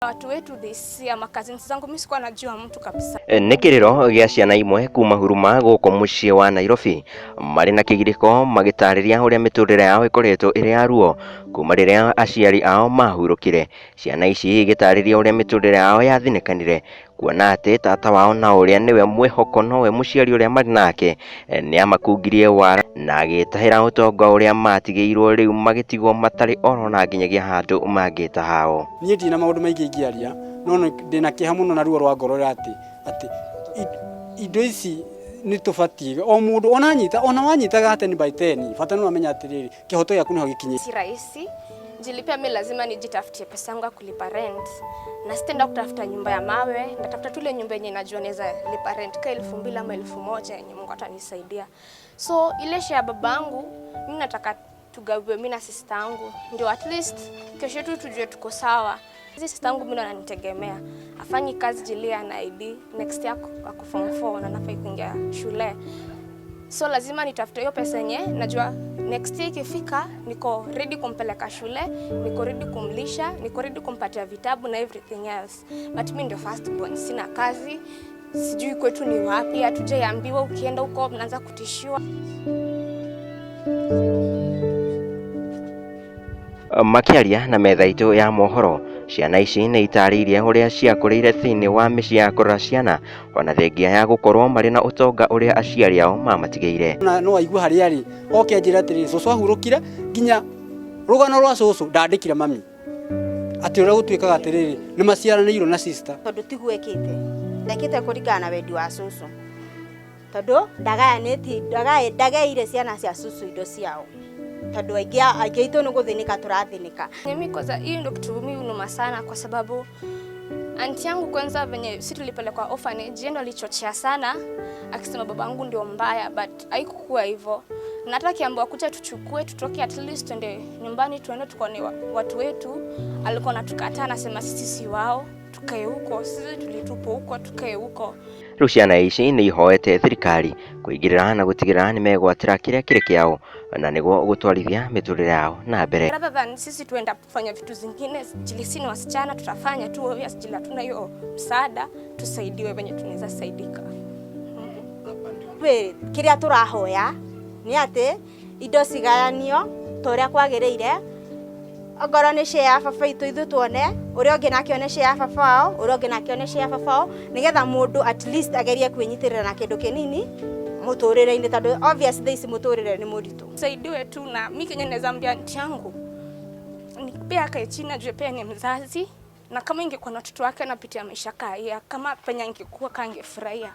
Watu wetu this year, macousins zangu, mimi sikuwa najua mtu kabisa. Nĩ kĩrĩro gĩa ciana imwe kuma Huruma gũkũ mũciĩ wa Nairobi marĩ na kĩgirĩko magĩtarĩria ũrĩa mĩtũrĩre yao ĩkoretwo ĩrĩ ya ruo kuma rĩrĩa aciari ao mahurũkire. Ciana ici igĩtarĩria ũrĩa mĩtũrĩre yao yathinĩkanire kuona atĩ tata wao na ũrĩa nĩwe mwĩhoko nowe mũciari ũrĩa marĩ nake nĩ amakungirie wara na agĩtahĩra ũtonga ũrĩa matigĩirwo, rĩu magĩtigwo matarĩ oro na nginyagia handũ mangĩta hao. Niĩ ndirĩ na maũndũ maingĩ ingĩaria, no ndĩna kĩeha mũno na ruo rwa ngoro atĩ indo ici nĩ tũbatiĩ o mũndũ ona anyita, ona wanyitaga 10 by 10, bata nĩ wamenya atĩrĩrĩ, kĩhoto gĩaku nĩho gĩkinyĩte. Si rahisi. Jilipia mi lazima nijitafutie pesa yangu ya kulipa rent. Na sitaenda kutafuta nyumba ya mawe, natafuta tu ile nyumba yenye najua naweza lipa rent ka 2,000 ama 1,000 yenye Mungu atanisaidia. So ile share ya babangu, mimi nataka tugawiwe mimi na sister yangu, ndio at least kesho yetu tujue tuko sawa. Hizi sister yangu mimi ndo ananitegemea. Afanyi kazi jili ana ID, next year ako form 4 na anafai kuingia shule. So lazima nitafute hiyo pesa yenye najua next year ikifika niko ready kumpeleka shule, niko ready kumlisha, niko ready kumpatia vitabu na everything else. But mimi ndio first born, sina kazi, sijui kwetu ni wapi, hatujaiambiwa. Ukienda huko mnaanza kutishiwa. Makĩaria na metha itũ ya mohoro, ciana ici nĩ itarĩirie ũrĩa ciakũrĩire thĩinĩ wa mĩciĩ ya kũrora ciana ona thengia ya gũkorwo marĩ na ũtonga ũrĩa aciari ao mamatigĩire. Na no aigue harĩa arĩ oke anjĩre atĩrĩrĩ, cũcũ ahurũkire, nginya rũgano rwa cũcũ ndandĩkire mami atĩ ũrĩa gũtuĩkaga atĩrĩrĩ nĩ maciaranĩirwo na sister. Tondũ tiguo ĩkĩte, ndekĩte kũringana na wendi wa cũcũ, tondũ ndagayanĩtie, ndagaĩire ciana cia cũcũ indo ciao, tondũ aingĩ aingĩ aitũ nĩ gũthĩnĩka tũrathĩnĩka. Mimi kwanza hiyo ndio kitu mimi hunuma sana, kwa sababu anti yangu kwanza venye si tulipelekwa orphanage, yeye ndo alichochea sana akisema babangu ndio mbaya, but haikukuwa hivyo. Na hata akiambiwa kuja tuchukue tutoke at least tuende nyumbani tuende tukaone watu wetu, alikuwa anatukataa, anasema sisi si wao, tukae huko, sisi tulitupwa huko, tukae huko. Rĩu ciana ici nĩ ihoete thirikari kũingĩrĩra na gũtigĩrĩra nĩ megwatĩra kĩrĩa kĩrĩ kĩao na nĩguo gũtwarithia mĩtũrĩre yao na mbere. Rather than sisi tuenda kufanya vitu zingine, jili si ni wasichana tutafanya tu obvious, jili hatuna hiyo msaada, tusaidiwe venye tunaweza saidika. Kwĩ kĩrĩa tũrahoya nĩ atĩ indo cigayanio ta ũrĩa kwagĩrĩire, ongorwo nĩ share ya baba itũ ithuĩ tuone, ũrĩa ũngĩ nake one share ya baba wao, ũrĩa ũngĩ nake one share ya baba wao, nĩgetha mũndũ at least agerie kwĩnyitĩrĩra na kĩndũ kĩnini mũtũrĩre-inĩ, tondũ obvious thaa ici mũtũrĩre nĩ mũritũ. Saidiwe tu, na mi kenye naweza ambia aunti yangu ni pia akae chini ajue pia ni mzazi, na kama ingekuwa na watoto wake anapitia maisha kaa haya, kama penye angekuwa kangefurahia.